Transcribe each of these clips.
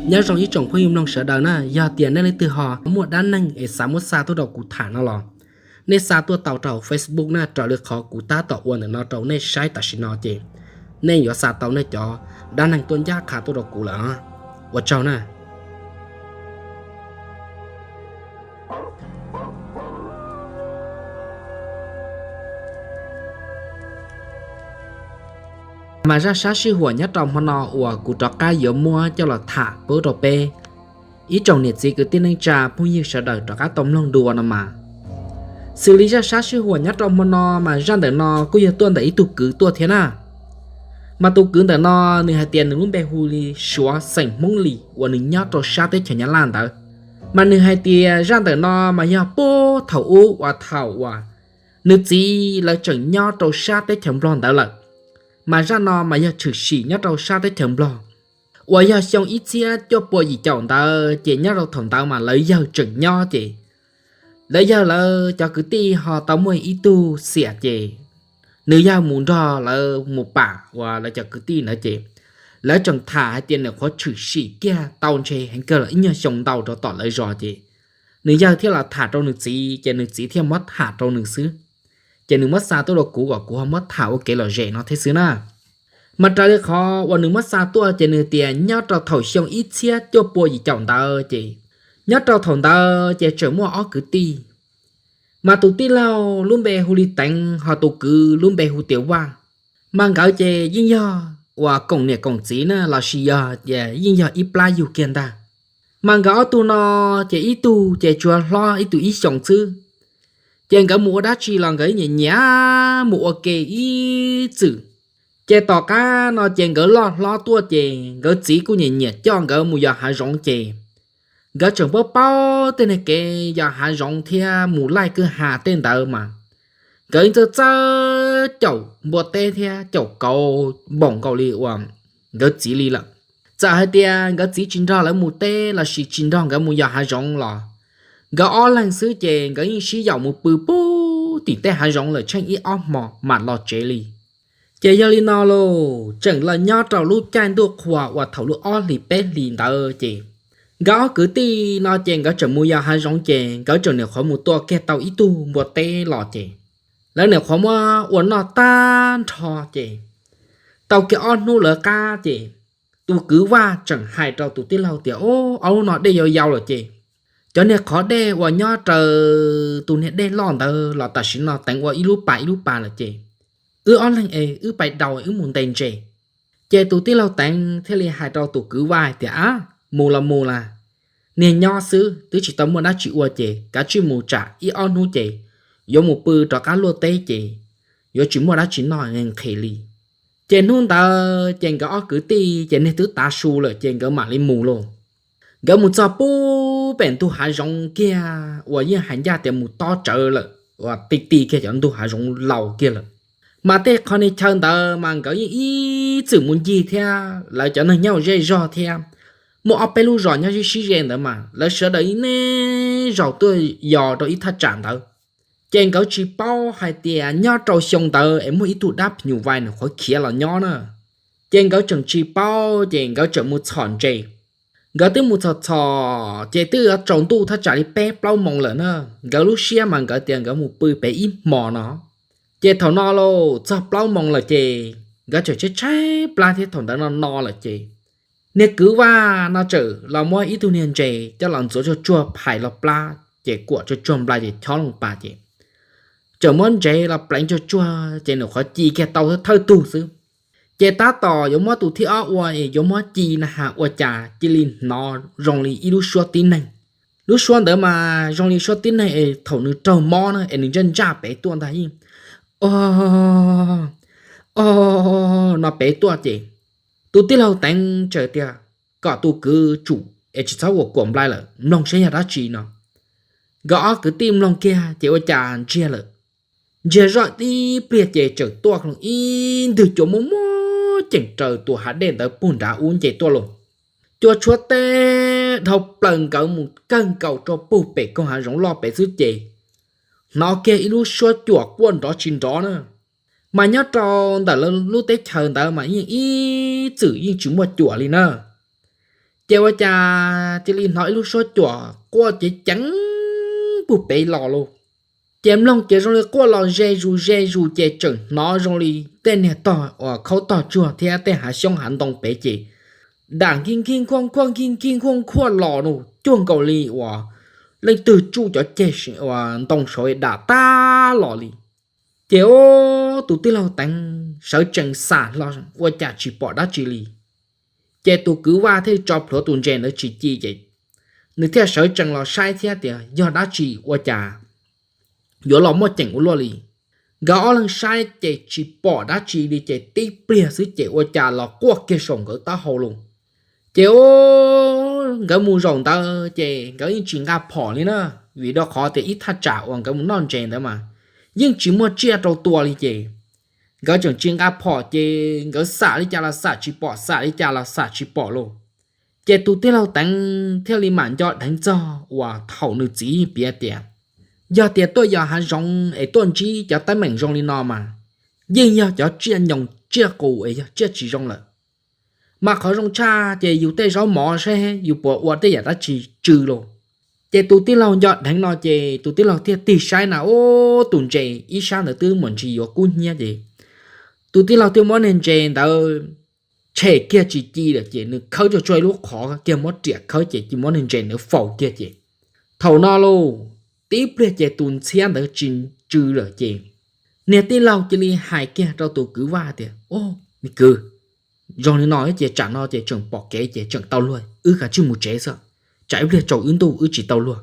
Nyob zoo ib tsoom phooj ywg mloog sawv daws na, yog tias nej leej twg ho muaj dab neeg es xav muab xa tuaj rau kuv tham no los, nej xa tuaj tau rau hauv Facebook na, raws li qhov kuv tab tom ua ntawm no rau nej saib tam sim no ces nej yuav xa tau nej cov dab neeg tuaj ncaj qha tuaj rau kuv lawm. Ua tsaug na. Mas zaj sab sij huam nyob rau hmo no uas kuv rov qab yuav muab coj los tham pub rau peb ib tsoom niam txiv kwv tij neej tsa phooj ywg sawv daws rov qab tau mloog dua no mas, xws li zaj sab sij huam nyob rau hmo no mas zaj ntawm no kuj yog tuaj ntawm ib tug kwv tuaj thiab na. Mas tus kwv ntawm no nws hais tias nws lub npe hu li Suav xeem Hmoob Lis uas nws nyob rau sab teb chaws Nyab Laj ntawd. Mas nws hais tias zaj ntawm no mas yog puag thaum ub uas thaum uas nws txiv lawv tseem nyob rau sab teb chaws Nplog ntawd lawm. Mas zaj no mas yog tshwm sim nyob rau sab teb chaws Nplog uas yog xyoo ib txhiab cuaj pua yim caum ntawd ces nyob rau thaum ntawd mas lawv yawg tseem nyob ces lawv yawg lawv cov kwv tij ho tau muaj ib tug xiam ces nws yawg mus nrog lawv mus pam uas lawv cov kwv tij ntawd ces lawv tseem tham hais tias nws qhuav tshwm sim kiag tau ntshe heev kawg los ib nyuag xyoo ntau rau tom lawv zos ces nws yawg thiaj los tham rau nws txiv ces nws txiv thiaj muab tham rau nws xwb. Ces nws muab xa tuaj rau kuv kom kuv ho muab tham ua kev lom zem no thiab xwb na. Mas raws li qhov uas nws muab xa tuaj ces nws tias nyob rau thaum xyoo ib txhiab cuaj pua yim caum ntawd ces nyob rau thaum ntawd ces tseem muaj ob kwv tij. Mas tus tij laug lub npe hu li Teev ho tus kwv lub npe hu tias Vaj. Mas nkawd ces yeej yog uas koom niam koom txiv na los sis yog ces yeej yog ib plab yug kiag ntag. Mas nkawd ob tug no ces ib tug ces tsuas hlob ib tug ib xyoos xwb. Ces nkawd mus ua dab tsi los nkawd nyiam nyiam mus ua ke ib txwm. Ces tom qab no ces nkawd loj hlob tuaj ces nkawd txiv kuj nyiam nyiam coj nkawd mus yos hav zoov ces nkawd tseem paub paub tej neeg kev yos hav zoov thiab mus laij kwj ha tej ntawd mas nkawd txawj txawj caum npua teb thiab caum kauv npaum nkaus li uas nkawd txiv li lawm. Txawm hais tias nkawd txiv tsis nrog lawv mus teb los sis tsis nrog nkawd mus yos hav zoov los nkawd ob leeg xwb ces nkawd yeej sib yaum mus pw puag tim tej hav zoov lawm tsheej ib ob hmo mam los tsev li. Ces yog li no lauj, tseem los nyob rau lub caij ntuj qhua uas thaum lub ob hlis peb hlis ntawd ces nkawd ob kwv tij no ces nkawd tseem mus yos hav zoov ces nkawd tseem nyuam qhuav mus tua kiag tau ib tug npua teb los ces lawv nyuam qhuav muab ua noj tag nrho ces tau kiag ob hnub lawv qab ces tus kwv Vaj tseem hais rau tus tij laug tias, Ob, ob hnub no dej yau yau lawm ces cov niag qhov dej uas nyob raws tus niag dej loj ntawd los tam sim no teev ua ib lub pas ib lub pas lawm ces wb ob leeg es wb pais daus wb mus ntes ntses. Ces tus tij laug Teev thiaj li hais rau tus kwv Vaj hais tias, Ab, mus los mus las, niag nyob xwb twb tsis tau muaj dab tsi ua ces kav tsij mus tsam ib ob hnub ces yuav mus pw rov qab luaj teb ces yuav tsis muaj dab tsi noj nqhis li. Ces hnub ntawd ces nkawd ob kwv tij ces niag twb tav su lawm ces nkawd mam li mus lauj. Nkawd mus txog puag pem ntug hav zoov kiag uas yeej hais ncaj tias mus tob tsawv lawm uas ti ti kiag cov ntug hav zoov laus kiag lawm. Mas tej qhov niag chaw ntawd mas nkawd yeej ib txwm mus ncig thiab lawv cov neeg nyob zej zog thiab muaj ob peb lub zos nyob sib sib ze ntawd mas lawv sawv daws ib nej zaus tuaj yos rau ib thaj tsam ntawd. Ces nkawd tsis paub hais tias nyob rau xyoo ntawd es muaj ib tug dab phim nyuj vais nws qhuav khiav los nyob na. Ces nkawd tseem tsis paub ces nkawd tseem mus txhom ntses. Nkawd twb mus txhom txhom ces twb yuav tsaus ntuj thaj tsam li peb plaub moos lawm na. Nkawd lub siab mas nkawd tias nkawd mus pw pem ib hmos no. Ces thaum no lauj, txog plaub moos lawm ces nkawd tseem tshaib tshaib plab thiab thaum ntawd no no lawm ces niag kwv Vaj no tseem los muab ib tug niag ntses coj los ntxuav tsuag tsuag phais los plab ces kuam tsuag tsuag nplai ces chob loo pas ces tseem muab ntses los pleev tsuag tsuag ces nws qhuav ci kiag tau thawj tug xwb. Ces tab tom yuav muab tus thib ob ua es yuav muab ci na has ua cas cia li hnov zoo li ib lub suab tib neeg. Lub suab ntawd mas zoo li suab tib neeg es thaum nws raug mob na es nws ntsaj ntsaj pem tuaj ntag yeej, O, o, no pem tuaj ces tus tij laug Teev txawm tias kom tus kwv tsum es tsis txhob ua kuam nplai lawm mloog saib yog dab tsi no. Nkawd ob kwv tij mloog kiag ces ua cas ntsiag lawm. Ntsiag zoj tib pliag ces txawm tuaj hlo ib ntwg cua muaj muab ceem raws tus hav dej ntawd puag nrad ub nce tuaj los. Cua tshuab teb dhau plaws nkawd mus kawg nkaus rau puag pem koog hav zoov loj pem xwb ces hnov kiag ib lub suab cuam quaj nrov tsis nrov na. Mas nyob rau ntawm lub teb chaws ntawd mas yeej ib txwm yeej tsis muaj cuam li na. Ces ua cas cia li hnov ib lub suab cuam quaj ceev ceev puag pem los lauj. Ces mloog ces zoo li quaj los ze zus ze zus ces tseem hnov zoo li tej niag tog uas khaub tog tsuag thiab tej hav xyoob hav ntoo pem ces dam nkig nkig nkuaj nkuaj nkig nkig nkuaj nkuaj los no cuag nkaus li uas leej twg tsuj cov ceg uas ntoo saud dam tag los li. Ces ua tus tij laug Teev sawv tsees xam hlo ua cas tsis pom dab tsi li. Ces tus kwv Vaj thiaj tso plhuav tus ntses ntawd tsis ci ces nws thiaj sawv tsees los saib thiab tias yog dab tsi ua cas yuav los muaj ceem ua luaj li. Nkawd ob leeg saib ces tsis pom dab tsi li ces tib pliag xwb ces ua cas los quaj kiag saum nkawd taub hau los. Ces ua nkawd mus zaum ntawd ces nkawd yeej tsis nqa phom li na, vim rau qhov tias ib thaj tsam uas nkawd mus noj ntses ntawd mas yeej tsis muaj tsiaj rau tua li ces nkawd tseem tsis nqa phom ces nkawd xam li cas los xam tsis pom, xam li cas los xam tsis pom lauj. Ces tus tij laug Teev thiaj li mam nco dheev txog uas thaum nws txiv piav tias yog tias tuaj yos hav zoov es tuaj ntsib cov teeb meem zoo li no mas yeej yog cov tsiaj nyoos tsiaj qus es yog tsiaj tsis zoo lawm. Mas qhov zoo tshaj ces yus tej zaub mov seb yus puas ua tej yam dab tsi tsw los. Ces tus tij laug nco dheev no ces tus tij laug thiaj tig saib na ua tus ntses ib sab ntawd twb mus ntsis yuav kub hnyiab ces tus tij laug thiaj muab niag ntses ntawd tshem kiag tsis ci lawm ces nws khawb tsuag tsuag ib lub qhov kiag muab riam khawb ces cia muab niag ntses ntawd faus kiag ces thaum no lauj, tib pliag ces tus ntxhiab ntawd tsis tsw lawm ces niag tij laug cia li hais kiag rau tus kwv Vaj tias, Ua, me kwv, zoo li no ces tsam no ces tseem pom kev ces tseem tau luag, wb kav tsij mus tsev xwb, tsam ib pliag tsaus wb ntuj wb tsis tau luag.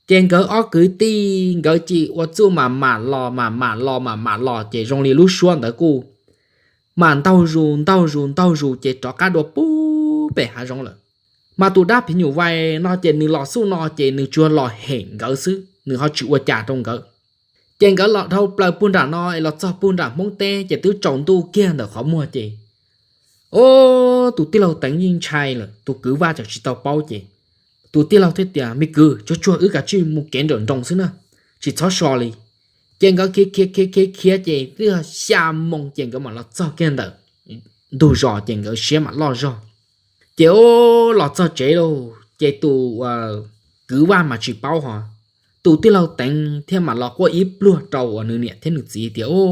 Ces nkawd ob kwv tij nkawd cia li ua txuj mam mam los mam mam los mam mam los ces zoo li lub suab ntawd kuj mam ntaug zus ntaug zus ntaug zus ces rov qab dua puag pem hav zoov lawm. Mas tus dab phim nyuj vais no ces nws los xub no ces nws tsuas los hem nkawd xwb, nws ho tsis ua cas rau nkawd. Ces nkawd los dhau plaws puag nram no es los txog puag nram Hmoob teb ces twb tsaus ntuj kiag ntawm qhov muag ces, ua tus tij laug Teev yeej ntshai lawm, tus kwv Vaj tseem tsis tau paub ces tus tij laug thiaj tias, Me kwv, tsuag tsuag wb kav tsij mus kev nrawm nroos xwb na, tsis txhob so li. Ces nkawd khiav khiav khiav khiav khiav ces twb yog xya moo ces nkawd mam los txog kiag ntawm ntug zos ces nkawd siab mam loj zog. Ces ua los txog tsev lauj ces tus kwv Vaj mas tsis paub ho, tus tij laug Teev thiaj mam los quaj ib pluag rau uas nws niam thiab nws txiv tias, Ua,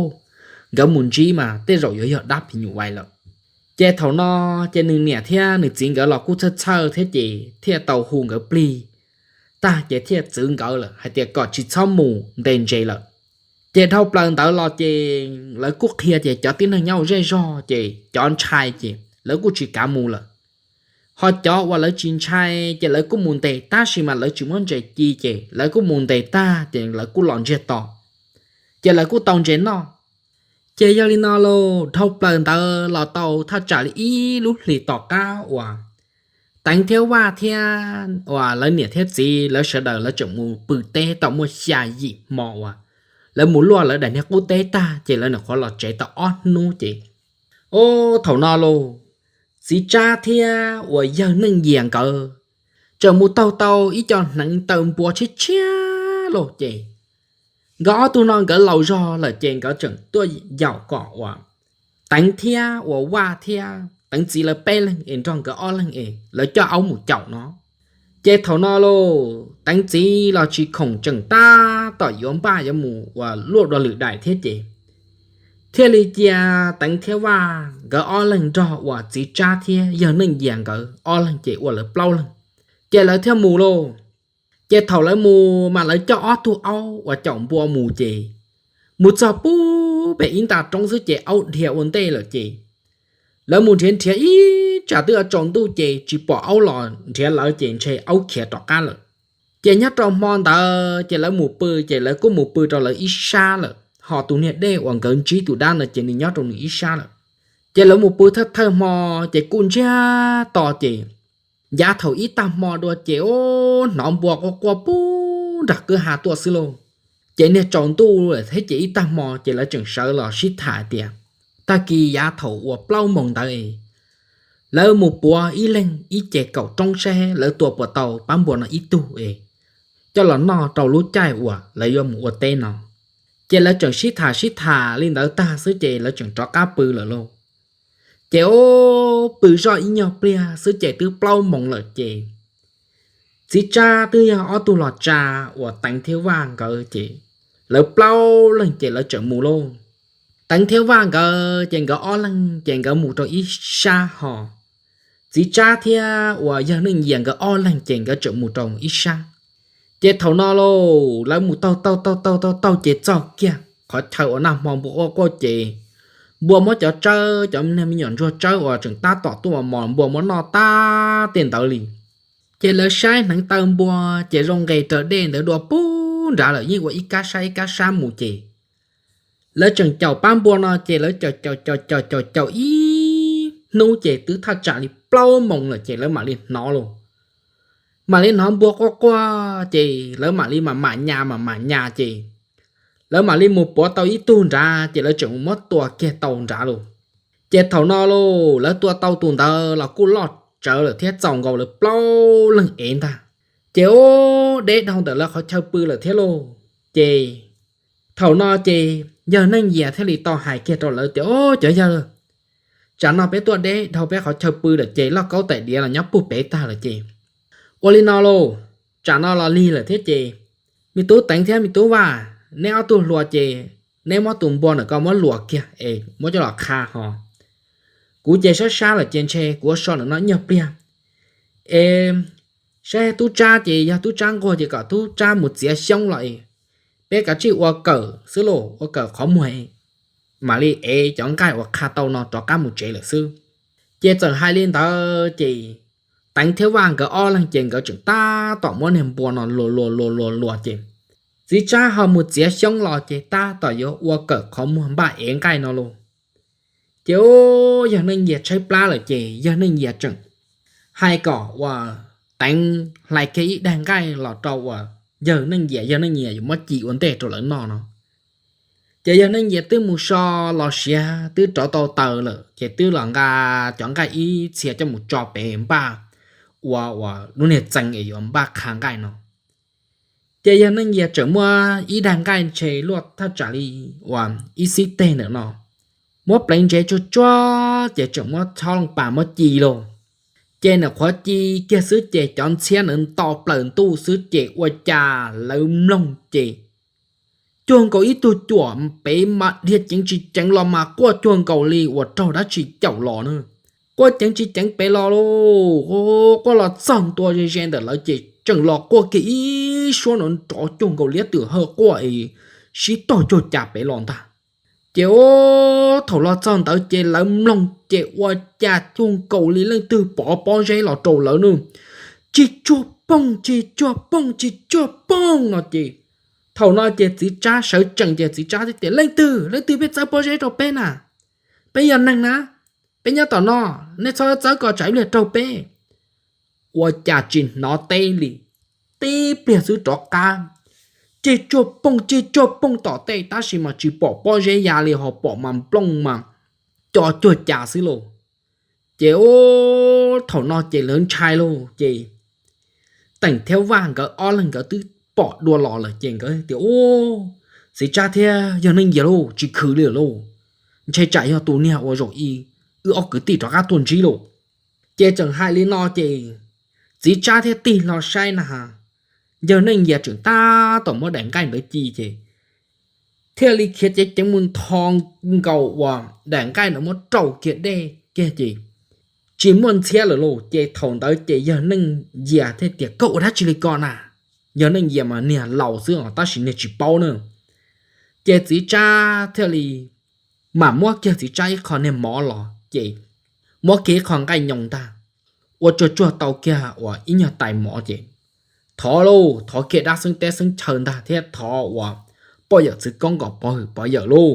nkawd mus ntsib mas tej zaum yuav yog dab phim nyuj vais lawm. Ces thaum no ces nws niam thiab nws txiv nkawd los kuj txhawj txhawj thiab ces thiaj tau hu nkawd plig tag ces thiaj txwv nkawd lawm hais tias kom tsis txhob mus ntes ntses lawm. Ces dhau plaws ntawd los ces lawv kuj qhia ces cov tib neeg nyob zej zog ces cov ntshai ces lawv kuj tsis kav mus lawm. Ho cov uas lawv tsis ntshai ces lawv kuj mus ntes tab sis mas lawv tsis muab ntses ci ces lawv kuj mus ntes tag ces lawv kuj los ntsiag to, ces lawv kuj tau ntses noj. Ces yog li no lauj, dhau plaws ntawd los tau thaj tsam li ib lub hlis tom qab uas Teev thiab Vaj thiab uas lawv niam thiab txiv lawv sawv daws lawv tseem mus pw teb tau muaj xya yim hmo uas lawv mus luaj lawv daim niag qub teb tag ces lawv nyuam qhuav los tsev tau ob hnub ces, ua thaum no lauj, txiv Tsab thiab uas yawg Neej Yias nkawd tseem mus taug tau ib co hneev taw npua tshiab tshiab lauj ces nkawd ob tug no nkawd laus zog lawm ces nkawd tseem tuaj yaum kom uas Teev thiab uas Vaj thiab Teev txiv lawv peb leeg es nrog nkawd ob leeg es lawv coj aub mus caum no. Ces thaum no lauj, Teev txiv los tsis khoom tseem tab tom yuav npaj yuav mus uas luaj dua lwm daim thiab ces thiaj li cia Teev thiab Vaj nkawd ob leeg nrog uas txiv Tsab thiab yawg Neej Yias nkawd ob leeg ces ua lawv plaub leeg, ces lawv thiaj mus lauj. Ces thaum lawv mus mas lawv coj ob tug aub uas caum npua mus ces mus txog puag pem ib nta roob xwb ces aub dhia ua ntej lawm ces lawv mus nrhiav nrhiav ib tsam twb tsaus ntuj ces tsis pom aub los nrhiav lawv ces ntshe aub khiav rov qab lawm. Ces nyob rau hmo ntawd ces lawv mus pw ces lawv kuj mus pw rau lawv ib sab lawm, ho tus niag dej uas nkawd ntsib tus dab no ces nws nyob rau nws ib sab lawm. Ces lawv mus pw thawj thawj hmo ces kuj ntsiag to ces yav thaum ib tag hmo dua ces ua hnov npua quaj quaj puag nram kwj ha tuaj xwb lauj. Ces niag tsaus ntuj lawm thiab ces ib tag hmo ces lawv tseem sawv los sib tham tias tag kis yav thaum uas plaub moos ntawd es lawv mus puav ib leeg ib ce kaum roob saib lawv tua puas tau pab npua no ib tug es coj los noj rau lub caij uas lawv yuav mus ua teb no. Ces lawv tseem sib tham sib tham li ntawd tag xwb ces lawv tseem rov qab pw lawm lauj. Ces ub, pw zoj ib nyuag pliag xwb ces twb plaub moos lawm ces txiv tsab twb yog ob tug los tsa uas Teev thiab Vaj nkawd ces lawv plaub leeg ces lawv txawm mus lauj. Teev thiab Vaj nkawd ces nkawd ob leeg ces nkawd mus rau ib sab ho, txiv tsab thiab uas yawg Neej Yias nkawd ob leeg ces nkawd txawm mus rau ib sab. Ces thaum no lauj, lawv mus taug taug taug taug taug taug ces txog kiag qhov chaw uas nag hmo npua quaj quaj ces npua muab cov tsawb, cov niag me nyuam ntsuag tsawb uas tseem tab tom tuaj mos mos npua muab noj tag tej ntawd li. Ces lawv saib hneev taw npua ces zoo nqes raws dej ntawd dua pub nrad lawm, yeej ua ib kab sab ib kab sab mus ces lawv tseem caum pab npua no ces lawv caum caum caum caum caum caum ib hnub ces twb thaj tsam li plaub moos lawm ces lawv mam li hnov lauj. Mam li hnov npua quaj quaj ces lawv mam li mam mam nyas mam mam nyas ces lawv mam li mus puav tau ib tug nrad ces lawv tseem mus muab tua kiag tau nrad lauj. Ces thaum no lauj, lawv tua tau tus ntawd los kuj loj tsawv lawm thiab txaus nkaus lawv plaub leeg ev ntag. Ces ub, deb dhau ntawm lawv qhov chaw pw lawm thiab lauj. Ces thaum no ces yawg Neej Yias thiaj li tau hais kiag rau lawv tias, Ub, cov yawg, tsam no peb tuaj deb dhau peb qhov chaw pw lawm ces lauj kaub tais diav los nyob puag pem tag lawm ces ua li no lauj, tsam no los lig lawm thiab ces me tub Teev thiab me tub Vaj, neb ob tug hluas ces neb muab tus npua ntawm ko muab luas kiag es muab coj los qha ho. Kuv ces sab sab lawm ces ntshe kuv ua so ntawm no ib nyuag pliag es saib tub tsab ces yog tub tsab nquag ces kom tub tsab mus txiav xyoob los es peb kav tsij ua kawm xwb lauj, ua kawm qhov muag mam li ev cov nqaij uas qha tau no rov qab mus tsev lawm xwb. Ces txawm hais li ntawd ces Teev thiab Vaj nkawd ob leeg ces nkawd tseem tab tom muab niag npua no luas luas luas luas luas ces txiv tsab ho mus txiav xyoob los ces tab tom yuav ua kawm qhov muag npaj ev nqaij no lauj. Ces ub, yawg Neej Yias tshaib plab lawm ces yawg Neej Yias tseem hais kom uas Teev hlais kiag ib daig nqaij los rau uas yawg Neej Yias, yawg Neej Yias yuav muab ci ua ntej rau lawv noj no. Ces yawg Neej Yias twb mus so los siav twb rauv tau taws lawm ces twb los nqa cov nqaij ib txhia coj mus tso pem npaj ua uas lub niag txee es yuav npaj qha nqaij no. Ces yawg Neej Yias tseem muab ib daig nqaij ntshe luaj thaj tsam li uas ib xib teg ntawm no, muab pleev ntsev tsuag tsuag ces tseem muab chob loo pas muab ci lauj. Ces nws qhuav ci kiag xwb ces cov ntxhiab ntawd nto plaws ntuj xwb ces ua cas lawv mloog ces cuag nkaus ib tug cuam pem mas dhia ceev tsis ceev los mas quaj cuag nkaus li uas raug dab tsi caum los na. Quaj ceev tsis ceev pem los lauj, quaj los txog ntua ze ze ntawm lawv ces tseem los quaj kiag ib suab no nrov cuag nkaus liab twm hawj quaj es sib tog cuag cas pem los ntag. Ces ub, thaum los txog ntawd ces lawv mloog ces ua cas cuag nkaus li leej twg pov pob zeb los rau lawv na. Cig tsuag poog, cig tsuag poog, cig tsuag poog no ces thaum no ces txiv tsab sawv tsees ces txiv tsab thiaj tias, Leej twg, leej twg pheej txawb pob zeb rau peb na? Peb yog neeg na, peb nyob tom no, nej txhob txawb ko tsam ib pliag raug peb. Ua cas tsis hnov teb li, tib pliag xwb rov qab cig tsuag poog cig tsuag poog tom tej tab sis mas tsis pom pob zeb ya li ho pom mas nplooj mas co cuag cas xwb lauj. Ces ub, thaum no ces lawv ntshai lauj ces Teem thiab Vaj nkawd ob leeg nkawd twb pom dua los lawm ces nkawd tias, Ub, txiv tsab thiab yawg Neej Yias lauj, tsis khwv li lawm lauj, ntshe tsam yog tus niag uas zaum ib wb ob kwv tij rov qab tuaj ntsib lauj. Ces tseem hais li no ces txiv tsab thiaj tig hlo saib na, yawg Neej Yias tseem tab tom muab daim nqaij ntawd ci ces thiaj li khiav ceev ceev mus ntho nkaus uas daim nqaij ntawd muab rau kiag dej kiag ces tsis muaj ntxhiab lawm lauj. Ces thaum ntawd ces yawg Neej Yias thiaj tias, Koj ua dab tsi li ko na? Yawg Neej Yias mas niag laus xwb os tab sis niag tsis paub na. Ces txiv tsab thiaj li mam muab kiag txiv tsab ib qho niag mov los ces muab kiag ib qho nqaij nyoos ntag, ua tsuag tsuag tau kiag uas ib nyuag tais mov ces thov lauj, thov kiag dab xeeb teb xeeb chaw ntag thiab thov uas poj yawm txwv koob kom pov hwm pov yawm lauj.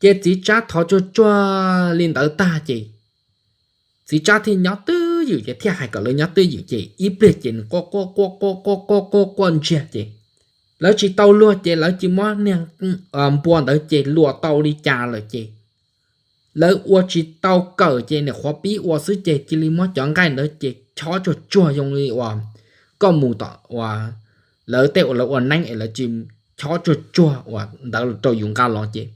Ces txiv tsab thov tsuag tsuag li ntawd tag ces txiv tsab thiaj nyob twj ywm ces thiaj hais kom lawv nyob twj ywm ces ib pliag ces nws quaj quaj quaj quaj quaj quaj quaj quaj ntsiag ces lawv tsis tau luag ces lawv cia muab niag npua ntawd ces luas tau li cas lawm ces lawv ua tsis tau kawm ces niam qhuav pib ua xwb ces cia li muab cov nqaij ntawd ces chob tsuag tsuag zoo li uas koj mus tom uas lawv tej uas lawv ua neeb es lawv tsis chob tsuag tsuag uas ntawd rau yus nqa los ces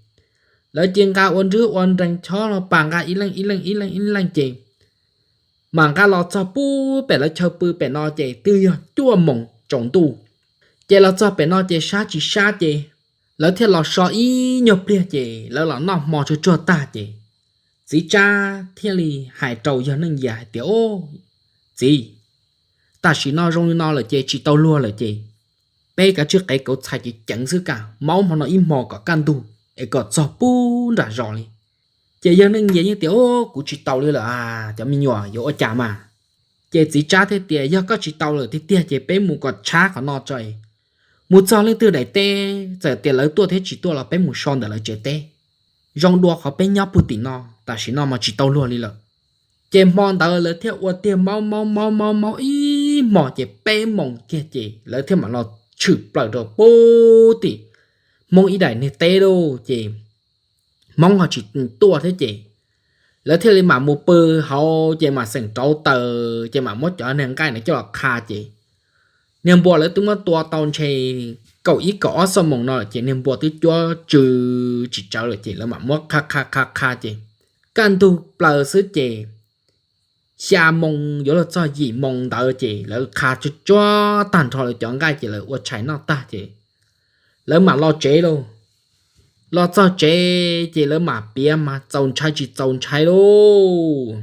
Lawv cia nqa ua nrwb ua nrees chob los pas nqa ib leeg ib leeg ib leeg ib leeg ces mam nqa los txog pub pem lawv chaw pw pem no ces twb yog cuaj moos tsaus ntuj. Ces los txog pem no ces sab tsis sab ces lawv thiaj los so ib nyuag pliag ces lawv los noj hmo tsuag tsuag tag ces txiv Tsab thiaj li hais rau yawg Neej Yias hais tias, Txiv, tam sim no zoo li no lawm ces tsis tau luag lawm ces peb kav tsij qev kauv txhais ceev ceev xwb, kaj maub hmo no ib hmo kom kaj ntug es kom txog pub nram zos li. Ces yawg Neej Yias yeej tias, Kuv tsis tau li lawm, cov me nyuam yuav ua cas mas? Ces txiv Tsab thiaj tias, Yog koj tsis tau lawm tiag tiag ces peb mus kom tshab qhov no tso. Mus txog leej twg daim teb, txawm tias lawv tuaj thiab tsis tuaj los peb mus so ntawm lawv tsev teb. Zoo dua qhov peb nyob puag tim no, tam sim no mas tsis tau luag li lawm. Ces hmo ntawd lawv thiaj ua tiag maub maub maub maub maub ib hmos ces peb moos kiag ces lawv thiaj mam los tshwm plaws rau pub tim Hmoob ib daim niag teb lauj. Ces Hmoob ho tsis tuaj thiab ces lawv thiaj li mam mus pw hauv ces mam xeem rauv taws ces mam muab cov niag nqaij na coj los qha ces niag npua lawv twb muab tua tau ntshe kaum ib kaum ob xuab moos no lawm ces niag npua twb cuab tsw tsis tsawv lawm ces lawv mam muab qha qha qha qha ces kaj ntug plaws xwb ces xya moo yuav luag txog yim moo ntawd ces lawv qha tsuag tsuag tag nrho lawv cov nqaij ces lawv ua tshais noj tag ces lawv mam los tsev lauj. Los txog tsev ces lawv mam piav mas txaus ntshai tsis txaus ntshai lauj.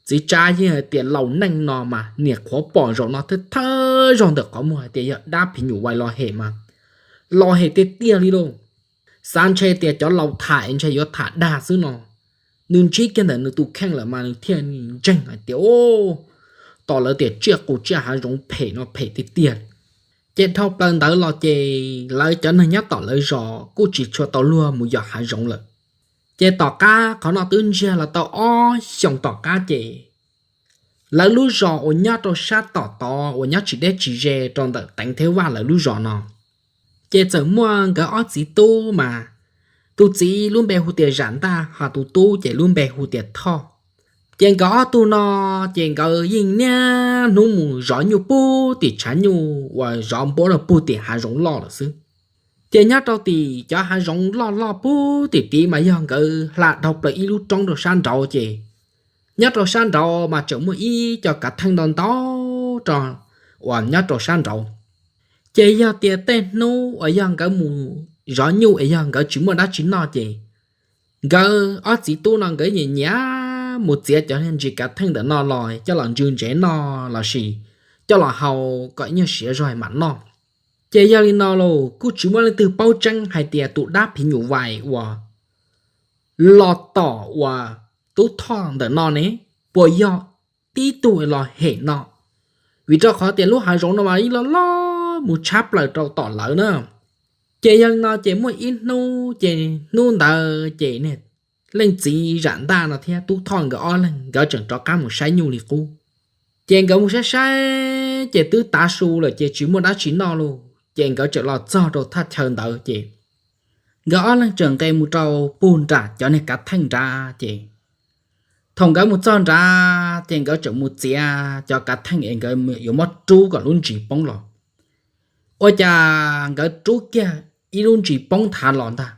Txiv Tsab yeej hais tias laus neej no mas niam qhuav pom zaum no thiab thawj zaug ntawm qhov muag hais tias yog dab phim nyuj vais los hem mas los hem tiag tiag li lauj. Xav ntshe tias cov laus tham ntshe yuav tham dag xwb no. Nws ntsib kiag ntawm nws tus kheej lawm mas nws thiaj ntseeg hais tias, Ub, tom lawv tias tsiaj qus tsiaj hav zoov phem no phem tiag tiag. Ces dhau plaws ntawd los ces lawv cov neeg nyob tom lawv zos kuj tsis tshua tau luag mus yos hav zoov lawm. Ces tom qab qhov no twb ntsiag los tau ob xyoos tom qab ces lawv lub zos uas nyob rau sab tom tod uas nyob tsis deb tsis ze rau ntawm Teev Theb Vaj lawv lub zos no, ces txawm muaj nkawd ob txiv tub mas tus txiv lub npe hu tias Zam Ntaj, ho tus tub ces lub npe hu tias Thoj. Ces nkawd ob tug no ces nkawd yeej niaj hnub mus zov nyuj pub tim tshav nyuj uas zov npuab rau pug tim hav zoov loj lawm xwb. Ces nyob rau tim cov hav zoov loj loj pub tim tid mas yog nkawd hla dhau plaws ib lub roob rau sab nraud ces nyob rau sab nraud mas tseem muaj ib co kav theej ntau ntau rau uas nyob rau sab nraud. Ces yog tias tej hnub uas yog nkawd mus zov nyuj es yog nkawd tsis muaj dab tsi noj ces nkawd ob txiv tub no nkawd nyiam nyiam mus txiav cov ntsis kav theej ntawm no los coj los ntsw ntsev noj lossis coj los hau kom ib nyuag siav zog mam noj. Ces yog li no los kuj tsis muaj leej twg paub tseeb hais tias tus dab phim nyuj vais uas los tom uas Tub Thoj ntawm no ne puas yog tib tug los hem no, vim rau qhov tias lub hav zoov no mas ib loj loj mus tshab plaws rau tom lawv na. Ces yog li no ces muaj ib hnub ces hnub ntawd ces niag leej txiv Zam Ntaj no thiab Tub Thoj nkawd ob leeg nkawd tseem rov qab mus saib nyuj li qub. Ces nkawd mus saib saib ces twb tav su lawm ces tsis muaj dab tsi noj lauj, ces nkawd tseem los txog rau thaj chaw ntawd ces nkawd ob leeg tseem nqes mus rau pug nram cov niag kav theej nrad ces thaum nkawd mus txog nrad ces nkawd tseem mus txiav cov kav theej es nkawd yuav muab rub kom lub ntsis poob los. Ua cas nkawd rub kiag ib lub ntsis poob thav los ntag.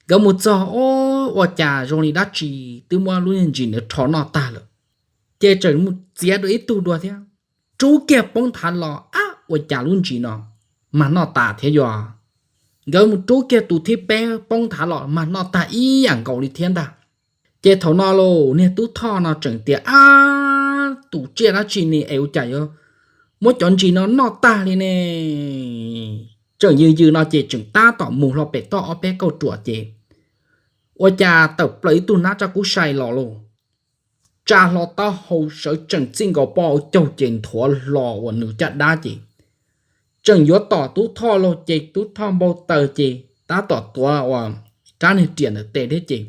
Nkawd mus txog, o, ua cas zoo li dab tsi twb muab lub niag ntsis ntawd rho noj tag lawm. Ces tseem mus txiav dua ib tug dua thiab, rub kiag poob thav los, ab, ua cas lub ntsis no mag noj tas thiab yuav. Nkawd mus rub kiag tus thib peb poob thav los mag noj tag ib yam nkaus li thiab ntag. Ces thaum no los niag Tub Thoj no tseem tias, ab, tus tsiaj dab tsi ne es ua cas yuav muab cov ntsis no noj tag li ne. Tseem yws yws no ces tseem tab tom mus hlo pem toj ob peb kauj ruam ces ua cas tawm plaws ib tug nab tsaj kub sai los lauj. Tsa hlo taub hau sawv tsees txij nkaus pob hauv caug ces nthuav hlo uas nws caj dab ces tseem yuav tom Tub Thoj lauj, ces Tub Thoj npau taws ces tab tom tuav uas rab niag riam ntawm tes thiab ces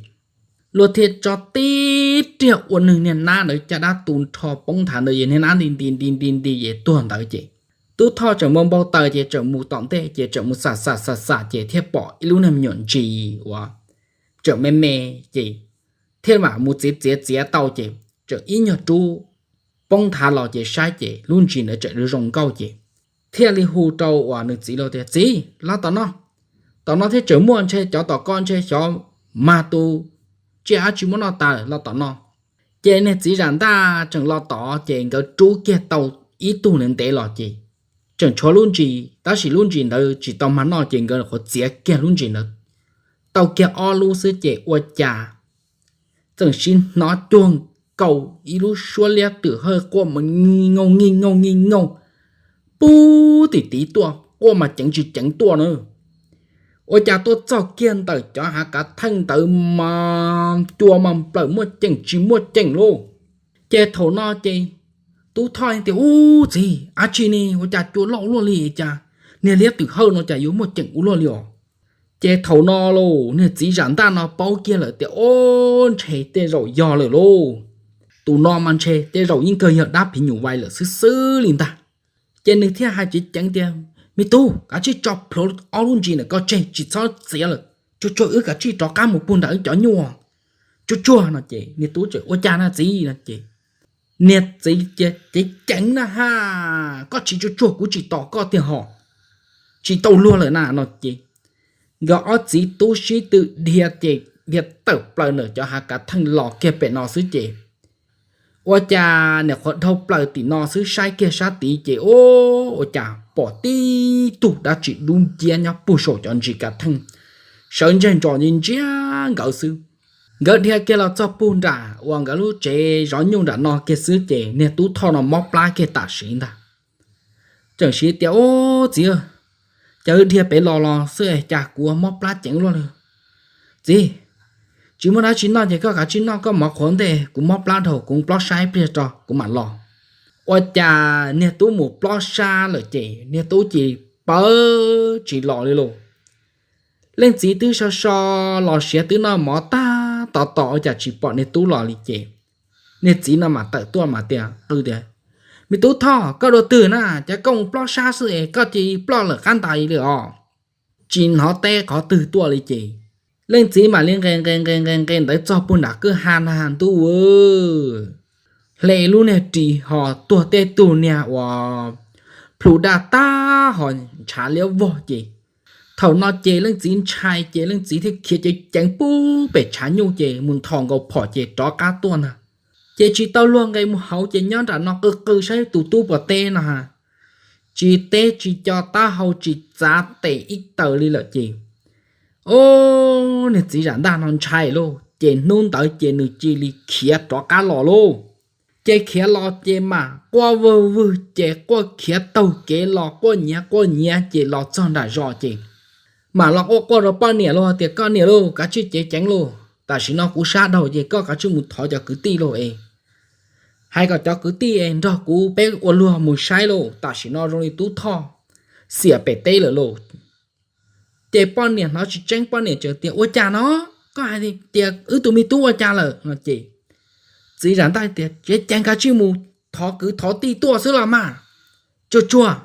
luag thiaj tso tib riam ua nws niag nab ntawd caj dab tu nrho poob thav ntawd es niag nab nti nti nti nti nti es tuag ntawd ces Tub Thoj tseem npau npau taws ces tseem mus tom ntej ces tseem mus xam xam xam xam ces thiaj pom ib lub niag me nyuam ntsis uas tseem me me ces thiaj mam mus txiav txiav txiav tau ces tseem ib nyuag rub poob thav los ces saib ces lub ntsis ntawd tseem zoo zoo nkauj ces thiaj li hu rau uas nws txiv los tias, Txiv, los tom no, tom no thiab tseem muaj ntshe cov tom ko ntshe xyov Mag tus tsiaj dab tsi muab noj tas los tom no. Ces niag txiv zam ntaj tseem los tod ces nkawd rub kiag tau ib tug ntev ntev los ces tseem tshuav lub ntsis, tab sis lub ntsis ntawd tsis tau mag noj ces nkawd qhuav txiav kiag lub ntsis ntawd tau kiag ob lub xwb ces ua cas txawm sim hnov cuag nkaus ib lub suab liab twm hawj quaj mas nyooj nyooj nyooj nyooj nyooj pub tim tid tuaj, quaj mas ceev tsis ceev tuaj na. Ua cas tuaj txog kiag ntawm cov hav kav theej ntawd mas cua mas plaws muaj ceem tsis muaj ceem lauj. Ces thaum no ces Tub Thoj tias, Ub txiv, dab tsi ne, ua cas cua loj ua luaj li cas, niag liab twm hawj no cas yuav muaj ceem ua luaj li os? Ces thaum no lauj, niag txiv zam ntaj no paub kiag lawm tias, Ob, ntshe tej zaum yog lawm lauj. Tus no mas ntshe tej zaum yeej kawg yog dab phim nyuj vais lawm xwb xwb li ntag. Ces nws thiaj hais ceev ceev tias, Me tub, kav tsij tso plhuav ob lub ntsis ntawm ko tseg, tsis txhob txiav lawm, tsuag tsuag wb kav tsij rov qab mus pug nram wb cov nyuj. Tsuag tsuag no ces niag tub txawm, Ua cas na txiv? No ces niag txiv ceev ceev na, Ha, koj tsis tsuag tsuag kuv tsis tos koj tiag hos, tsis tau luag lawm na. No ces nkawd ob txiv tub sib tw dhia ces dhia tawm plaws ntawm cov hav kav theej los kiag pem no xwb ces ua cas nim qhuav dhau plaws tim no xwb saib kiag sab tid ces, Ub, ua cas pom tib tug dab tsi dub nciab nyob puag saum cov ntsis kav theej, sawv ntseg ntsos ntsia nkawd xwb. Nkawd dhia kiag los txog pug nram uas nkawd lub tsev zov nyuj nram no kiag xwb ces niag Tub Thoj no mob plab kiag tam sim ntag. Tseem siv tias, Ub txiv, cas wb dhia pem los los xwb es cas kuv mob plab ceev luaj li. Txiv, tsis muaj dab tsi noj ces koj kav tsij noj koj mov qhuav ntej, kuv mob plab dhau, kuv plob sab ib pliag tso kuv mam los. Ua cas niag tub mus plob sab lawm ces niag tub cia li pawv tsis los li lauj. Leej txiv twb so so los siav twb noj mov tag tod tos ua cas tsis pom niag tub los li ces niag txiv no mam tawm tuaj mas tias, Qw tias, Me tub Thoj, koj dua twg na, cas koj mus plob sab xwb es koj cia li ploj lawm qab ntais li os? Tsis hnov teb qhov twg tuaj li ces leej txiv mam li nqes nqes nqes nqes nqes ntawd txog puag nram kwj ha na, Ntuj, hle lub niag ris ho tuag tej tug niag uas plhu daj tag ho ntshav liab vog ces thaum no ces leej txiv ntshai ces leej txiv thiaj khiav ceev ceev pub pem tshav nyuj ces mus nthos nkaus phom ces rov qab tuaj ntag. Ces tsis tau luag nqes mus hauv ces nyob nram no qw qw saib tus tub puas teb no ha. Tsis teb tsis co, taub hau tsis txav tes ib taws li lawm ces, o, niag txiv zam ntaj no ntshai lauj, ces hnub ntawd ces nws cia li khiav rov qab los lauj. Ces khiav los ces mam quaj vwg vwg ces quaj khiav taug kev los quaj nyiav quaj nyiav ces los txog nram zos ces mam los quaj quaj rau poj niam lauj tias, Koj niam lauj, kav tsij ceev ceev lauj, tam sim no kuv sab dhau ces koj kav tsij mus thov cov kwv tij lauj es hais kom cov kwv tij es nrog kuv peb ua luag mus saib lauj, tam sim no zoo li Tub Thoj xiam pem teb lawm lauj. Ces poj niam hnov tsis tseeb, poj niam tseem tias, Ua cas no? Koj hais tias wb tus me tub ua cas lawm? No ces txiv zam ntaj tias, Ceev ceev, kav tsij mus thov kwv thov tij tuaj xwb los mas, tsuag tsuag.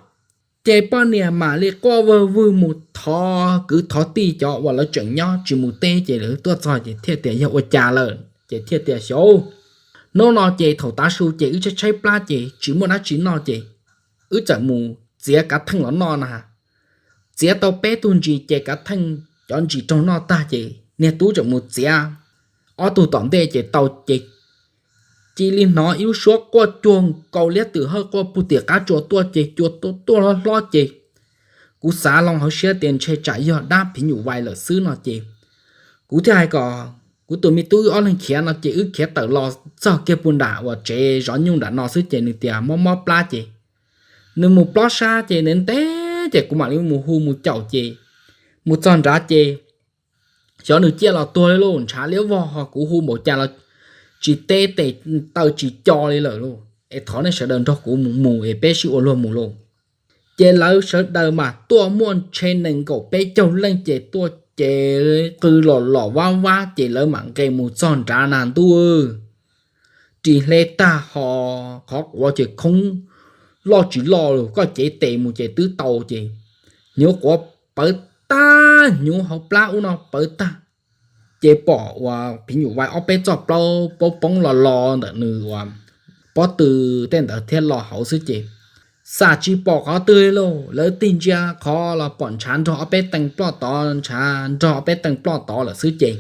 Ces poj niam mam li quaj vwg vwg mus thov kwv thov tij, cov uas lawv tseem nyob tsis mus teb ces lawv tuaj txog ces thiaj tias yog ua cas lawm ces thiaj tias, Xyov, hnub no ces thaum tav su ces wb tshaib tshaib plab ces tsis muaj dab tsi noj ces wb txawm mus txiav kav theej los noj na. Txiav tau peb tug ntsis ces kav theej cov ntsis raug noj tag ces niag tub tseem mus txiav ob tug tom ntej ces tau ces cia li hnov ib lub suab quaj cuag nkaus liab twm hawj quaj puag tim qab tsua tuaj ces cua tuaj hlob hlob ces kuv xav loo hauv siab tias ntshe tsam yog dab phim nyuj vais lawm xwb no ces kuv thiaj hais kom kuv tus me tub wb ob leeg khiav no ces wb khiav tawm los txog kiag puag nram uas tsev zov nyuj nram no xwb ces nws tias mob mob plab ces nws mus plob sab ces ntev ntev ces kuv mam li mus hu mus caum ces mus txog nrad ces xyov nws ciaj los tuag li lauj, ntshav liab vog ho kuv hu npaum cas los tsis teb tes taw tsis co li lawm lauj. Es thov nej sawv daws nrog kuv mus mus es peb sib ua luag mus lauj. Ces lawv sawv daws mas tuaj muaj ntshe nees nkaum peb caug leej ces tuaj ces qw los los vab vab ces lawv mam nqes mus txog nrad na ntuj. Ris hle tag ho qhov quav ces khoob loj tsis loj los koj cev tes mus ces twb tau ces hnyuv quav pawv tag, hnyuv hauv plab ub no pawv tag. Ces pom uas phim nyuj vais ob peb txoj plaub poob poob los los ntawm nws uas pob tw tej ntawd thiab los hauv xwb ces xam tsis pom qhov twg li lauj. Lawv tig ntsia qhov los pom ntshav nrog ob peb tees ploj tod, ntshav nrog ob peb tees ploj tod lawm xwb ces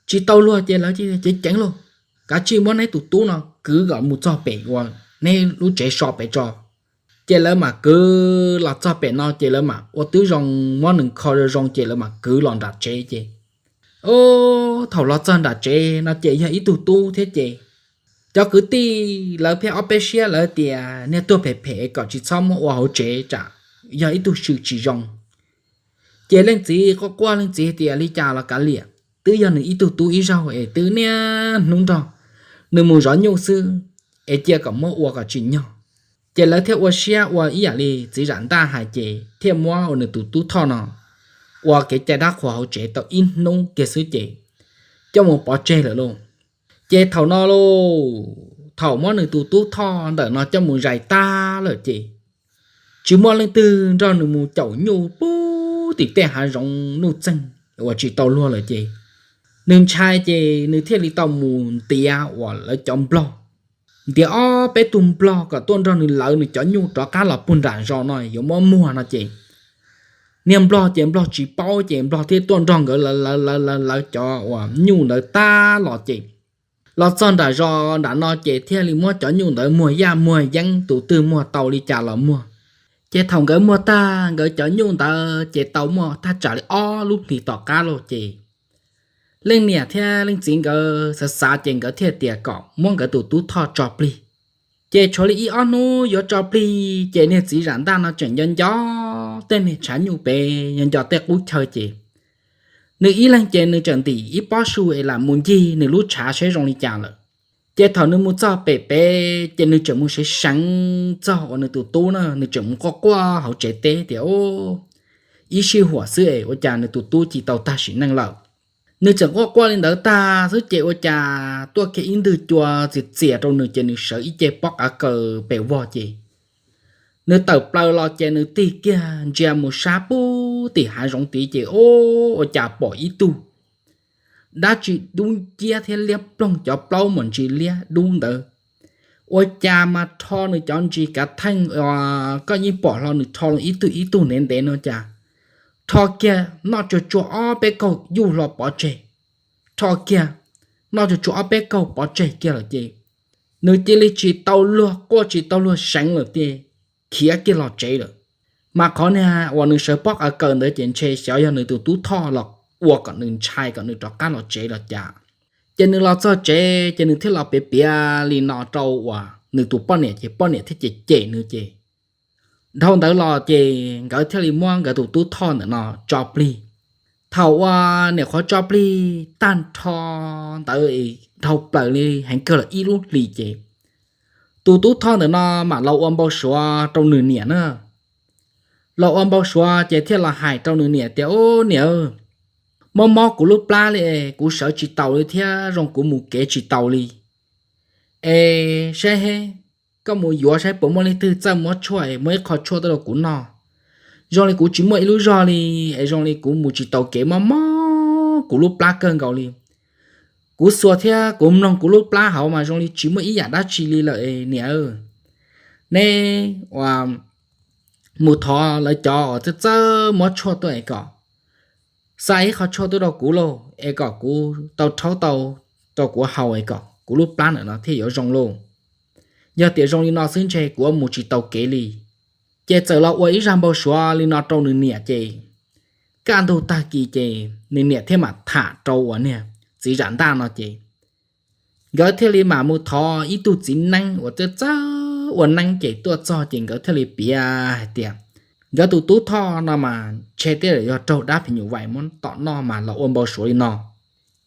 tsis tau luag ces lawv ceev ceev lauj, kav tsij muab neb tus tub no kwv kom mus txog pem uas neb lub tsev so pem tso. Ces lawv mam kwv los txog pem no ces lawv mam ua tib zoo muab nws kho zoo zoo ces lawv mam kwv los nram tsev ces, thaum los txog nram tsev no ces yog ib tug tub thiab ces cov kwv tij lawv pheej ob peb siab lawv tias niag tuag phem phem kom tsis txhob muab ua hauv tsev tsam yog ib tug swm tsis zoo. Ces leej txiv quaj quaj, leej txiv tias li cas los kav liam, twb yog nws ib tug tub ib zaug es twb niaj hnub nrog nws mus zov nyuj xwb, es cia kom muab ua kom tsim nyog. Ces lawv thiaj ua siab ua ib yam li txiv zam ntaj hais ces thiaj muab ua nws tus tub Thoj no ua kev cai dab qhuas hauv tsev tau ib hnub kiag xwb ces coj mus pov tseg lawm lauj. Ces thaum no lauj, thaum muab nws tus tub Thoj ntawm no coj mus zais tag lawm ces tsis muaj leej twg nrog nws mus caum nyuj pub tim tej hav zoov nuj txeeg uas tsis tau luag lawm ces nws ntshai ces nws thiaj li tau mus ntiav uas lawv cov nplog, ntiav ob peb tug nplog kom tuaj nrog nws lawv nws cov nyuj rov qab los puag nram zos no yuav muab muag no ces niag nplog ces nplog tsis paub ces nplog thiaj tuaj nrog nkawd lawv lawv lawv lawv cov uas nyuj ntawd tag los ces los txog nram zos nram no ces thiaj li muab cov nyuj ntawd muag yaj muag yeeb, tus twg muag tau li cas los muag. Ces thaum nkawd muag tag nkawd cov nyuj ntawd ces tau muaj thaj tsam li ob lub hlis tom qab lauj ces leej niam thiab leej txiv nkawd xav xav ces nkawd thiaj tias kom muab nkawd tus tub Thoj tso plig. Ces tshuav li ib ob hnub yuav tso plig ces niag txiv zam ntaj no tseem nco nco tej niag tshav nyuj pem, nco nco tej qub chaw ces nws ib leeg ces nws tseem ntim ib pob su es lam mus ncig nws lub tshav saib zoo li cas lawm. Ces thaum nws mus txog pem pem ces nws tseem mus seev seev txog uas nws tus tub na, nws tseem mus quaj quaj hauv tsev teb tias ib sij huam xwb es ua cas nws tus tub cia li tau tag sim neej lawm. Nws tseem quaj quaj li ntawd tag xwb ces ua cas tuaj kiag ib ntwg cua txias txias rau nws ces nws sawv ib ce pob qav kaws pes vog ces nws tawm plaws los ces nws tig kiag ntsia mus sab pub tim hav zoov tid ces ua cas pom ib tug dab tsi dub nciab thiab liab ploog, cov plaub mas ntsis liab dub ntawd. Ua cas mas rho nws cov ntsis kav theej uas koj yeej pom hlo nws rho ib tug ib tug ntev ntev no cas rho kiag noj tsuag tsuag ob peb kaug yuj hlo pov tseg, rho kiag noj tsuag tsuag ob peb kaug pov tseg kiag lawm ces nws cia li tsis tau luag quaj tsis tau luag seev lawm ces khiav kiag los tsev lawm. Mas qhov niag uas nws sawv pob qav kaws ntawd ces ntshe xyov yog nws tus tub Thoj los ua kom nws ntshai kom nws rov qab los tsev los cas. Ces nws los txog tsev ces nws thiaj los piav piav li no rau uas nws tus poj niam ces poj niam thiaj cem cem nws ces dhau ntawd los ces nkawd thiaj li muab nkawd tus tub Thoj ntawm no tso plig. Thaum uas niam qhuav tso plig tag nrho ntawd dhau plaws li heev kawg los ib lub hlis ces tus tub Thoj ntawm no mam los ua npau suav rau nws niam na. Los ua npau suav ces thiaj los hais rau nws niam tias, Ub niam, mob mob kuv lub plab li es kuv sawv tsis taus li thiab zoo kuv mus kev tsis taus li. Es saib koj mus yuav saib puas muaj leej twg txawj muab tshuaj es muab ib qho tshuaj tuaj rau kuv noj. Zoo li kuv tsis muaj ib lub zog li, es zoo li kuv mus tsis taus kev, mob mob kuv lub plab kawg nkaus li. Kuv xuas thiab kuv mloog kuv lub plab hauv mas zoo li tsis muaj ib yam dab tsi li lawm es niam, neb mus thov lawv cov uas txawj txawj muab tshuaj tuaj es kom xa ib qho tshuaj tuaj rau kuv lauj, es kom kuv tau rhaub tau rau kuv haus es kom kuv lub plab ntawm no thiaj yuav zoo lauj. Yog tias zoo li no xwb ntshe kuv mus tsis tau kev li. Ces txawm los ua ib zaj npau suav li no rau nws niam ces kaj ntug tag kis ces nws niam thiaj mam tham rau uas niag txiv zam ntaj no ces nkawd thiaj li mam mus thov ib tug txiv neeb uas txawj txawj ua neeb ces tuaj txog ces nkawd thiaj li piav hais tias nkawd tus tub Thoj no mas ntshe tej zaum yog raug dab phim nyuj vais muab tom noj mas los ua npau suav li no.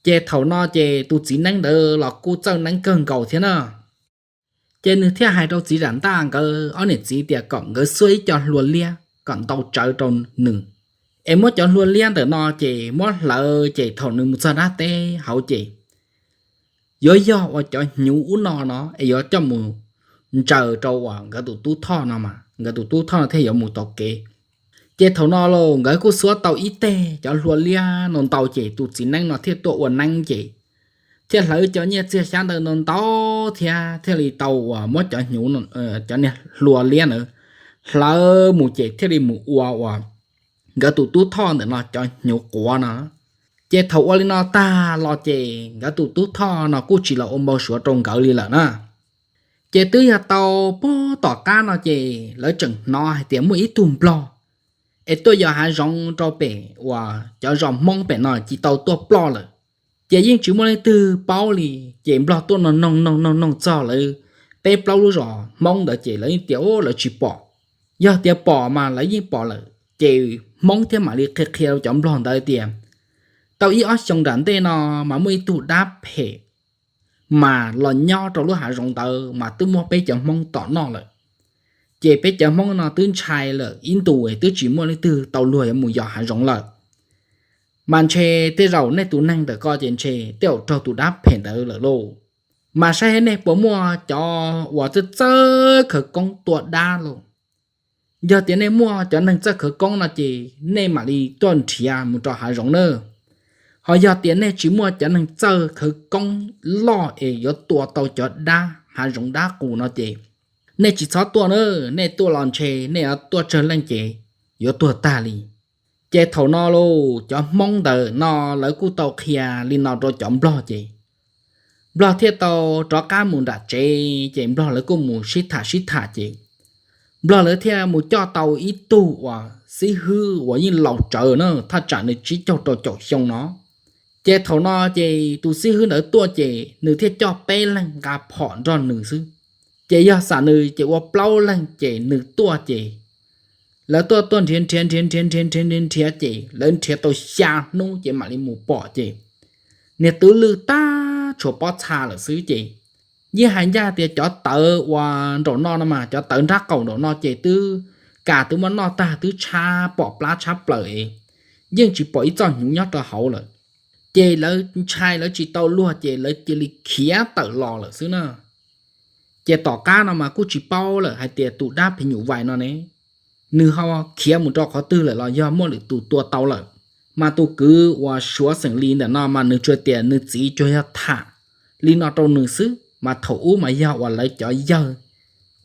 Ces thaum no ces tus txiv neeb ntawd los kuj txawj neeb kawg nkaus thiab na. Ces nws thiaj hais rau txiv zam ntaj nkawd ob niam txiv tias kom nkawd xuab ib co hlua liab kom ntau tsawv rau nws, es muab cov hlua liab ntawm no ces muab hlawv ces thaum nws mus txog dab teb hauv ces yuav yog uas cov hnyuv ub no no es yuav coj mus ntsaws rau uas nkawd tus tub Thoj no mas nkawd tus tub Thoj no thiaj yuav mus tau kev. Ces thaum no los nkawd kuj xuab tau ib teg cov hlua liab no ntau ces tus txiv neeb no thiaj tuaj ua neeb ces thiaj hlawv cov nyiaj txiag xyab ntawd no ntau thiab thiaj li tau uas muab cov hnyuv, cov niag hlua liab ntawd hlawv mus ces thiaj li mus ua uas nkawd tus tub Thoj ntawm no cov hnyuv quav no. Ces thaum ua li no tag los ces nkawd tus tub Thoj no kuj tsis los ua npau suav rau nkawd li lawm na. Ces twb yog tau puag tom qab no ces lawv tseem hnov hais tias muaj ib tug nplog es tuaj yos hav zoov rau pem uas cov zos Hmoob pem no ci tau tuaj ploj lawm. Ces yeej tsis muaj leej twg paub li, ces nplog tuaj noog noog noog noog noog txog lawv peb plaub lub zos Hmoob ntawd ces lawv yeej tias lawv tsis pom. Yog tias pom mas lawv yeej pom lawm, ces Hmoob thiaj mam li qhia qhia rau cov nplog ntawd tias tau ib ob xyoo nram ntej no mas muaj ib tug dab phem mas los nyob rau lub hav zoov ntawd mas twb muab peb cov Hmoob tom noj lawm. Ces peb cov Hmoob no twb ntshai lawm ib ntus twb tsis muaj leej twg tau luag yuav mus yos hav zoov lawm. Mas ntshe tej zaum nej tus neeg ntawm ko ces ntshe tej zaum raug tus dab phem ntawd lawm lauj. Mas saib nej puas muaj cov uas txawj txawj khawv koob tua dab lauj. Yog tias nej muaj cov neeg txawj khawv koob no ces nej mam li tuaj nrhiav mus rau hav zoov na. Ho yog tias nej tsis muaj cov neeg txawj khawv koob loj es yuav tua tau cov dab hav zoov dab qus no ces nej tsis txhob tuaj na. Nej tuaj los ntshe nej yuav tuaj tsawg leej ces yuav tuag tag li. Ces thaum no lauj, cov Hmoob ntawm no lawv kuj tau qhia li no rau cov nplog ces nplog thiaj tau rov qab mus nram tsev, ces nplog lawv kuj mus sib tham sib tham ces nplog lawv thiaj mus coj tau ib tug uas xib hwb uas yeej laus tsawv na, thaj tsam nws tsib caug rau caum xyoo no. Ces thaum no ces tus xib hwb ntawd tuaj ces nws thiaj coj peb leeg nqa phom nrog nws xwb. Ces yog xam nws ces ua plaub leeg ces nws tuaj ces lawv tuaj tuaj nrhiav nrhiav nrhiav nrhiav nrhiav nrhiav nrhiav nrhiav ces lawv nrhiav tau xya hnub ces mam li mus pom ces niag twb lwj tag tshuav pob txha lawm xwb ces yeej hais ncaj tias cov tawv uas nraum no no mas cov tawv nrab qaum nraum no ces twb kas twb muab noj tag twb tshab pom plab tshab plaws es yeej tsis pom ib txoj hnyuv nyob rau hauv lawm. Ces lawv ntshai lawv tsis tau luag ces lawv cia li khiav tawm los lawm xwb na. Ces tom qab no mas kuj tsis paub lawm hais tias tus dab phim nyuj vais no ne, nws ho khiav mus rau qhov twg lawm los yog muaj lwm tus tua tau lawm. Mas tus kwv uas Suav xeem Lis ntawm no mas nws tsuas tias nws txiv tsuas yog tham li no rau nws xwb, mas thaum ub mas yog uas lawv cov yawg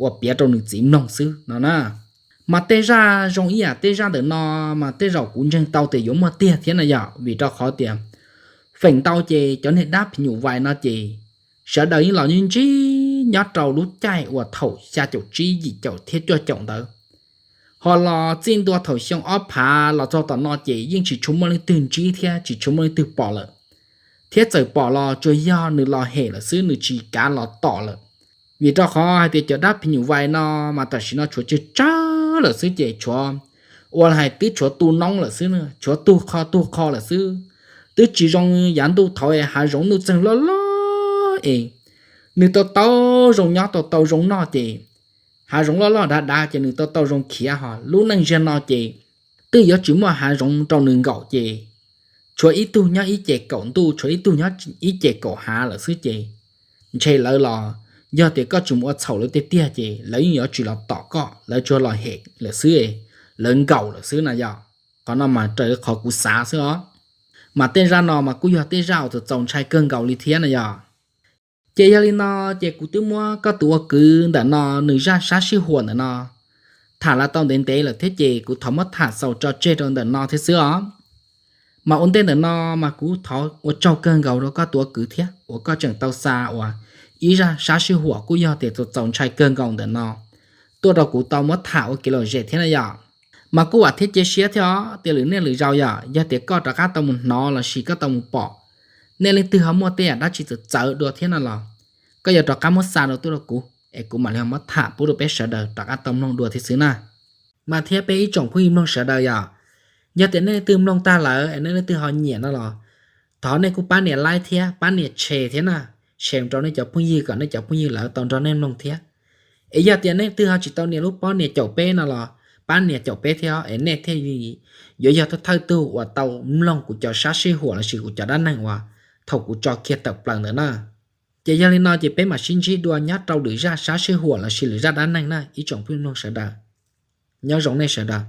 uas piav rau nws txiv mloog xwb no na. Mas tej zaj zoo ib yam tej zaj ntawm no mas tej zaum kuv ntseeg tau tias yuav muaj tiag thiab na yom, vim rau qhov tias feem ntau ces cov niag dab phim nyuj vais no ces sawv daws yeej los ntsib ntsib nyob rau lub caij uas thaum xya caum tsib yim caum thiab cuaj caum ntawd. Ho los txij ntua thaum xyoo ob phav los txog tom no ces yeej tsis tshua muaj leej twg ntsib thiab tsis tshua muaj leej twg pom lawm. Thiab txawm pom los tsuas yog nws los hem lawm xwb, nws tsis kav los tom lawm. Vim rau qhov hais tias cov dab phim nyuj vais no mas tam sim no tshuav tsawg tsawg lawm xwb ces tshuav ua hais twb tshuav tu noob lawm xwb, tshuav tug qho tug qho lawm xwb. Twb tsis zoo yav ntuj thaud es hav zoov nuj txeeg loj loj es nws tau tau zoo nyob tau tau zoo noj ces hav zoov loj loj dav dav ces nws tau tau zoo khiav, ho lub neej ziag no ces twb yuav tsis muaj hav zoov rau nws nkaum ces tshuav ib tug nyob ib ce kaum ntuj, tshuav ib tug nyob ib ce kaum hav lawm xwb ces ntshe lawv los, yog tias koj tsis mus ua txhaum lawv tiag tiag ces lawv yeej yuav tsis los tom koj, lawv tsuas los hem lawm xwb, lawv nkaum lawm xwb na yom. Qhov no mas raws li qhov kuv xav xwb os. Mas tej zaj no mas kuj yog tej zaj uas txaus txaus ntshai kawg nkaus li thiab na yom. Ces yog li no, ces kuv twb muab koj tus ua kwv ntawm no nws zaj sab sij huam ntawm no tham los tau ntev ntev lawm thiab ces kuv thov muab tham xaus tso tseg rau ntawm no thiab xwb os. Mas ua ntej ntawm no mas kuv thov ua tsaug kawg nkaus rau koj tus ua kwv thiab uas koj tseem tau xa uas ib zaj sab sij huam kuj yog tias txaus txaus ntshai kawg nkaus ntawm no tuaj rau kuv tau muab tham ua kev lom zem thiab na yom. Mas kuj vam thiab cia siab thiab os tias lwm niaj lwm zaus yom, yog tias koj rov qab tau mus hnov lossis koj tau mus pom, nej leej twg ho muaj tej yam dab tsi txawv txawv dua thiab no los koj yuav rov qab muab xa rau tuaj rau kuv es kuv mam li ho muab tham pub rau peb sawv daws rov qab tau mloog dua thiab xwb na. Mas thiab peb ib tsoom phooj ywg mloog sawv daws yom, yog tias nej leej twg mloog tag lawm es nej leej twg ho nyiam no los thov nej kuj pab nias like thiab pab nias share thiab na, share rau nej cov phooj ywg kom nej cov phooj ywg lawv tau nrog nej mloog thiab. Es yog tias nej leej twg ho tsis tau nias lub pob nias caum peb no los pab nias caum peb thiab es nej thiaj li yuav yog thawj thawj tug uas tau mloog kuv cov sab sij huam lossis kuv cov dab neeg uas thaum kuv tso kiag tawm plaws ntawd na. Ces yog li no ces peb mam sib ntsib dua nyob rau lwm zaj sab sij huam lossis lwm zaj dab neeg na ib tsoom phooj ywg mloog sawv daws. Nyob zoo nej sawv daws.